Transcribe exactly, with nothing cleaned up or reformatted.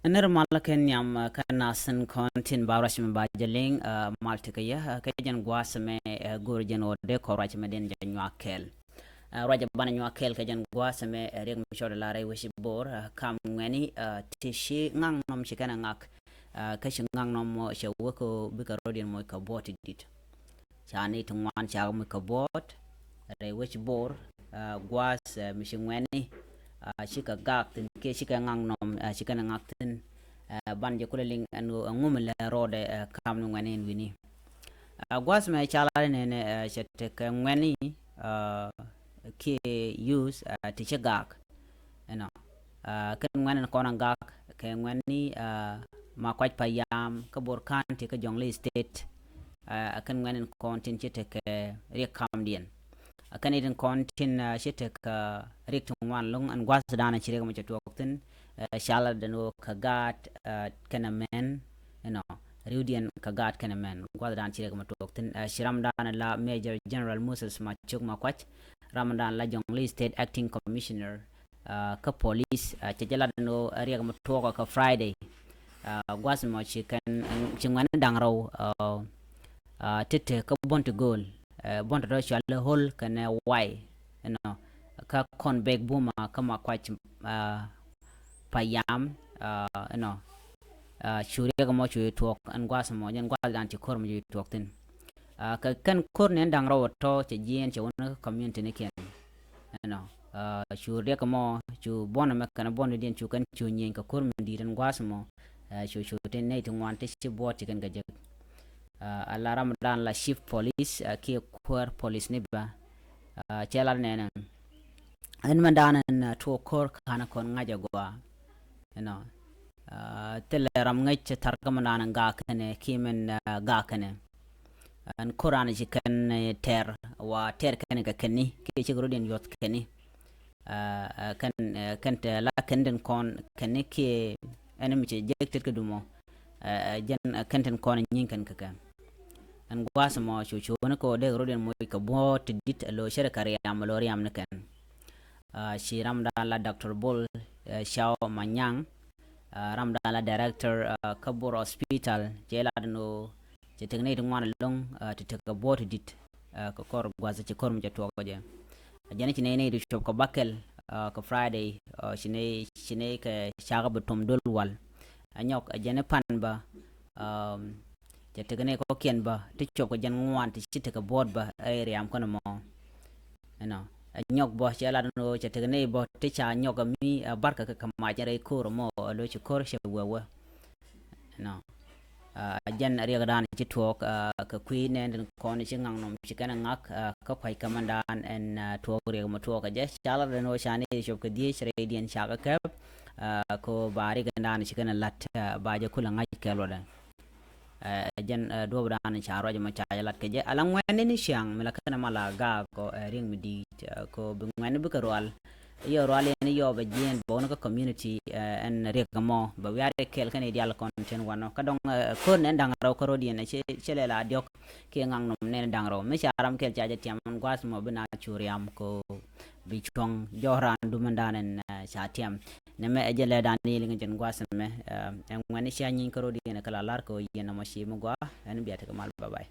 Nir mal kɛ nhiam, ɛ, kä nath tin kɔn tin ba ruac mi ba jɛ liŋ, ɛ, mal ti kɛ yɛ, ɛ, kɛ jɛn gua̱a̱th mɛ, ɛ, go̱o̱r jɛn ɣöö dee kɔn ruac mɛ diɛn jɛ nyuak kɛɛl. Ɛ, ruac banɛ nyuak kɛɛl kɛ jɛn gua̱a̱th mɛ, ɛ, riɛk mi cɔɔd la rɛy wec Bor, ɛ, kam ŋuɛni, ɛ, ti ci ŋaknɔm ci kɛn ɛ ŋak, ɛ, kä ci ŋaknɔm mɔ cɛ wä kɛ bikɛ rɔ̱diɛn moc kɛ buɔt ti dit. Ca ni ti ŋuan ca moc kɛ buɔt rɛy wec Bor, ɛ, gua̱a̱th, ɛ, mi ci ŋuɛni, ɛ, cikɛ gak thin kiɛ cikɛ ŋaknɔm, ɛ, cikɛ ni ŋak thin, ɛ, ban jɛ kulɛ liŋ ɛn ɣöö ɛŋu mi lɛ rɔɔdɛ, ɛ, kam ni ŋuɛni ɛn wi̱ni. Ɛ, gua̱a̱th mɛ ca lat nɛnɛ, ɛ, cɛ tekɛ ŋuɛni, ɛ, kiɛ youth, ɛ, ti ci gak. Ɛnɔ, ɛ, kɛn ŋuɛni kɔn a gak kɛ ŋuɛni, ɛ, Makuac Payam kä Bor County kä Jonglei State. Ɛ, kɛn ŋuɛni kɔn tin ci tekɛ riɛk kamdiɛn. Ɛ, kɛn itin kɔn tin, ɛ, ci tekɛ riɛk ti ŋuan lo̱ŋ ɛn gua̱a̱th dan ci riɛk mɔ cɛ tuɔɔk thin, ɛ, ca lat ɛn ɣöö kɛ gaat, ɛ, kɛnɛ mɛn, ɛnɔ, riwdiɛn kɛ gaat kɛnɛ mɛn. Gua̱a̱th dan ci riɛk mɔ tuɔɔk thin, ɛ, ci ram dan la Major General Moses Macuk Makuac, ram dan la Jonglei State Acting Commissioner, ɛ, kä police, ɛ, cɛ jɛ lat ɛn ɣöö riɛk mɔ tuɔɔk kɛ Friday. Ɛ, gua̱a̱th mɔ ci kɛn, ci ŋuɛni da̱ŋ rɛw, ɛ, ɛ, ti te kä buɔ̱n ti gööl, ɛ, buɔ̱n ti tɔ cuali Hol kɛnɛ Wai, ɛnɔ, kä kɔn bek buma kä Makuac, ɛ, Payam, ɛ, ɛnɔ, ɛ, cu riɛk mɔ cu tuɔɔk ɛn gua̱a̱th mɔ, jɛn gua̱a̱th dan ci ko̱r mɔ cu tuɔɔk thin. Ɛ, kɛ kɛn ko̱r ni ɛn da̱ŋ rɛw tɔ cɛ jiɛn cɛ wun kä community ni kiɛn. Ɛnɔ, ɛ, cu riɛk mɔ, cu buɔ̱n mɛ kɛnɛ buɔ̱n diɛn cu kɛn cu nyieny kɛ ko̱r mi di̱i̱t ɛn gua̱a̱th mɔ, ɛ, cu cu ti nɛy ti ŋuan ti ci buɔt ci kɛn kɛ jek. Ɛ, ala ram dan la chief police, ɛ, kiɛ kuäär police ni ba. Ɛ, cɛ lat nɛnɛ. Ɛn mɛ dan ɛn, ɛ, tuɔɔk ko̱r ka̱n kɔn ŋa̱c agua. Ɛnɔ, ɛ, thilɛ ram ŋäc thar kä mɛ dan ɛn gak kɛnɛ kiɛ mɛn, ɛ, gak kɛnɛ. Ɛn ko̱r an ci kɛn, ɛ, tɛr wa tɛr kɛn kɛ kɛn ni kiɛ cik rot in yuɔth kɛn ni. Ɛ, ɛ, kɛn, ɛ, kɛn tɛ la kɛn tin kɔn kɛn ni kiɛ ɛn mi cɛ jek tet kɛ dumɔ. Ɛ, ɛ, jɛn, ɛ, kɛn tin kɔn nyin kɛn kɛ kɛ. Ɛn gua̱a̱th mɔ cu cu ni kɛ wä dek rot in moc kɛ buɔ̱ɔ̱t ti dit ɛ lo cɛrɛ kɛ riam ɛ lo riam ni kɛn. Ɛ, ci ram dan la Doctor Bol, ɛ, Ciaw Manyang, ɛ, ram dan la director, ɛ, kä Bor Hospital, cɛ lat ni wä cɛ tek nɛy ti ŋuan loŋ, ɛ, ti tek kɛ buɔ̱ɔ̱t ti dit, ɛ, kɛ kɔr gua̱th ci ko̱r mi cɛ tuɔɔk kɛ jɛ. Ɛ jɛn ci nɛy nɛy ti cuɔp kɛ bakɛl, ɛ, kɛ Friday, ɛ, ci nɛy, ci nɛy kɛ cakɛ bi tom dol wal. Ɛ nyɔk, ɛ jɛn pan ba, ɛ, cɛ tek nɛy kɔkiɛn ba ti cuɔp kɛ jɛn ŋuan ti ci tek kɛ buɔ̱ɔ̱t ba ɛ riam kɔn mɔ. Ɛnɔ, ɛ nyɔk bɔ cɛ lat ni wä cɛ tek nɛy bɔ ti ca nyɔk ɛ mi, ɛ, barkɛ kɛ kɛ mac rɛy ko̱r mɔ, ɛ lo ci ko̱r cɛ wee wee. Ɛnɔ, ɛ, jɛn riɛk dan ci tuɔɔk, ɛ, kɛ kui̱ nɛn tin kɔn ci ŋaknɔm ci kɛn ŋak, ɛ, kä kua̱c kɛ mɛn dan ɛn, ɛ, tuɔɔk riɛk mɛ tuɔɔk kɛ jɛ ca lat ni wä ca ni cuɔp kɛ dhiec rɛy diɛn cakɛ kɛp, ɛ, kɛ wä ba riɛk dan ci kɛn lat, ɛ, ba jɛ kulɛ ŋa̱c kɛ luɔtdɛ. Ɛ, jɛn, ɛ, duɔ̱ɔ̱p dan ca ruac mɔ ca jɛ lat kɛ jɛ. Ala ŋuɛ̈ni ni ciaŋ mi la kɛn ma la gaak kɔ, ɛ, riɛk mi di̱i̱t, ɛ, kɔ bi ŋuɛ̈ni bikɛ rual. Yɔ rual yɛn yɔ bɛ jiɛn bɛ wä ni kä community, ɛ, ɛn riɛk mɔ bɛ wiar kɛl kɛn i̱ dial kɔn tin wanɔ. Kä dɔŋ, ɛ, ko̱r nɛn da̱ŋ rɛw kä rot yɛn cɛ, cɛ lɛ la diɔ̱k kiɛ ŋaknɔm nɛn da̱ŋ rɛw. Mi ca ram kɛl ca jɛ tiam ɛn gua̱a̱th mɔ bi na cu riam kɔ bi cuɔ̱ŋ jɔ̱ɔ̱k raan dumän dan ɛn, ɛ, ca tiam. Nɛmɛ ɛ jɛ lɛ dan ni liŋ jɛn gua̱a̱th mɛ, ɛ, ɛn ŋuɛ̈ni cia nyiny kä rot yɛn ɛ kɛ la lar kɛ yɛn nɔmɔ ci mi gɔaa, ɛn bia tekɛ mal, bye bye.